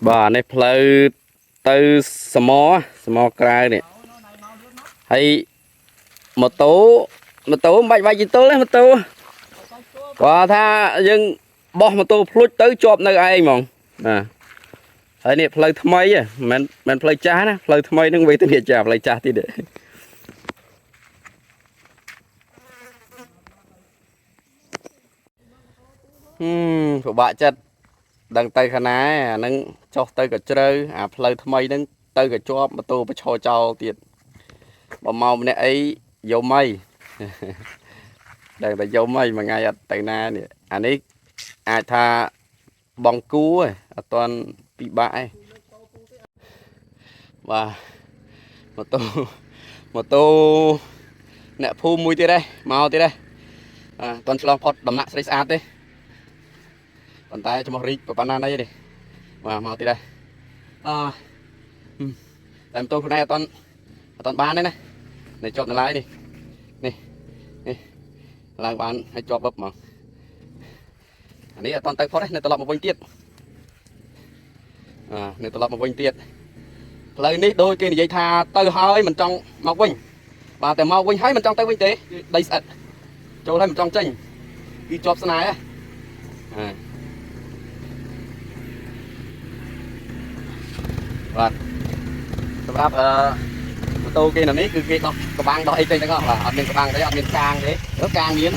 បាទនេះផ្លូវទៅសមសមក្រៅនេះហើយម៉ូតូម៉ូតូមិនបាច់វាយជីទល់ទេម៉ូតូគាត់ថាយើងបោះម៉ូតូភ្លុចទៅជាប់នៅឯងហ្មងបាទហើយនេះផ្លូវថ្មីហ៎មិនមែនផ្លូវចាស់ណាផ្លូវថ្មីហ្នឹងវេទនាចាស់ផ្លូវចាស់ទៀតទេហឹមពិបាកចិត្តដឹងទៅខាងណាអាហ្នឹងចុះទៅក៏ជ្រៅអាផ្លូវថ្មីហ្នឹងទៅក៏ជាប់ម៉ូតូប្រឈរចោលទៀតបើមកម្នាក់អីយំហី ដឹងតែយំហីមួយថ្ងៃអត់ទៅណានេះអានេះអាចថាបងគូឯងអត់ទាន់ពិបាកឯងបាទម៉ូតូម៉ូតូអ្នកភូមិមួយទៀតឯងមកទៀតឯងអត់ទាន់ឆ្លងផុតដំណាក់ស្រីស្អាតទេប៉ុន្តែឈ្មោះរីកប៉ុណ្ណាណីទេបាទមកទៀតដែរអតែម៉ូតូខ្លួនឯងអត់ទាន់បានទេណានេះជាប់នៅឡើយនេះនេះនេះឡើងបានឲ្យជាប់វឹបហ្មងអានេះអត់ទាន់ទៅផុតទេនៅត្រឡប់មកវិញទៀតអានៅត្រឡប់មកវិញទៀតផ្លូវនេះដូចគេនិយាយថាទៅហើយមិនចង់មកវិញបាទតែមកវិញហើយមិនចង់ទៅវិញទេគឺដីស្អិតចូលហើយមិនចង់ចេញគឺជាប់ស្នេហ៍ហ៎បាទសម្រាប់អឺម៉ូតូគេនៅនេះគឺគេដោះកបាំងដោះអីចេញទាំងអស់បាទអត់មានកបាំងទេអត់មានកាងទេកាងមាន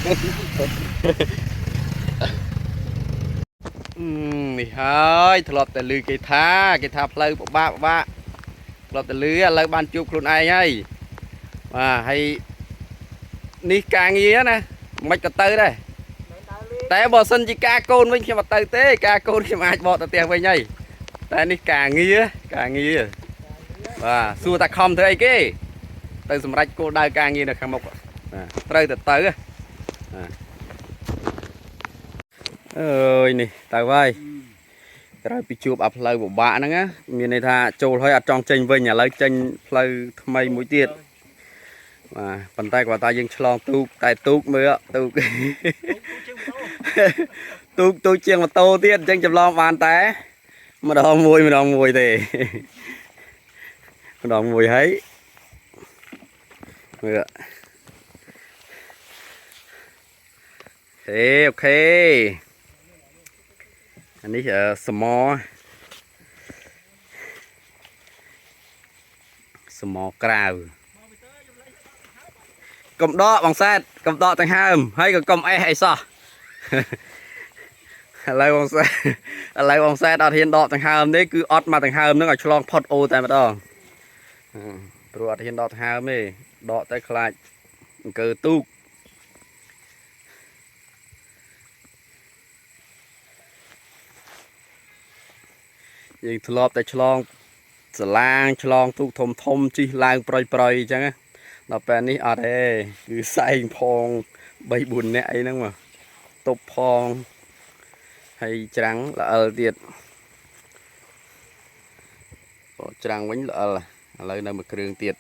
នេះហើយធ្លាប់តែឮគេថាគេថាផ្លូវពិបាកពិបាកធ្លាប់តែឮឥឡូវបានជួបខ្លួនឯងហើយបាទហើយនេះការងារណាមិនក៏ទៅដែរតែបើសិនជាការកូនវិញខ្ញុំអត់ទៅទេការកូនខ្ញុំអាចបកទៅផ្ទះវិញហើយតែនេះការងារការងារបាទសួរតាខំធ្វើអីគេទៅសម្រេចគោលដៅការងារនៅខាងមុខបាទត្រូវតែទៅបាទអើយនេះទៅហើយក្រោយពីជួបអាផ្លូវពិបាកហ្នឹងណាមានន័យថាចូលហើយអត់ចង់ចេញវិញឥឡូវចេញផ្លូវថ្មីមួយទៀតបាទប៉ុន្តែគាត់ថាយើងឆ្លងទូកតែទូកមើលទូក ទូកទូកជាងម៉ូតូទៀតអញ្ចឹងចម្លងបានតែម្ដងមួយម្ដងមួយទេម្ដងមួយហើយមើលហេ OK អានេះសមសមក្រៅកុំដកបងសែតកុំដកទាំងហើមហើយក៏កុំអេះអីសោះ ឥឡូវបងសែតឥឡូវបងសែតអត់ហ៊ានដកទាំងហើមទេគឺអត់មកទាំងហើមហ្នឹងឲ្យឆ្លងផុតអូតែម្ដងព្រោះអត់ហ៊ានដកទាំងហើមទេដកទៅខ្លាចអង្គើទូកយើងធ្លាប់តែឆ្លងសាឡាងឆ្លងទូកធំធំជិះឡើងប្រយប្រយអញ្ចឹងដល់ពេលនេះអត់ទេគឺសែងផង3 4នាក់អីហ្នឹងមកទប់ផងហើយច្រាំងល្អិលទៀតច្រាំងវិញល្អិលឥឡូវនៅមួយគ្រឿងទៀត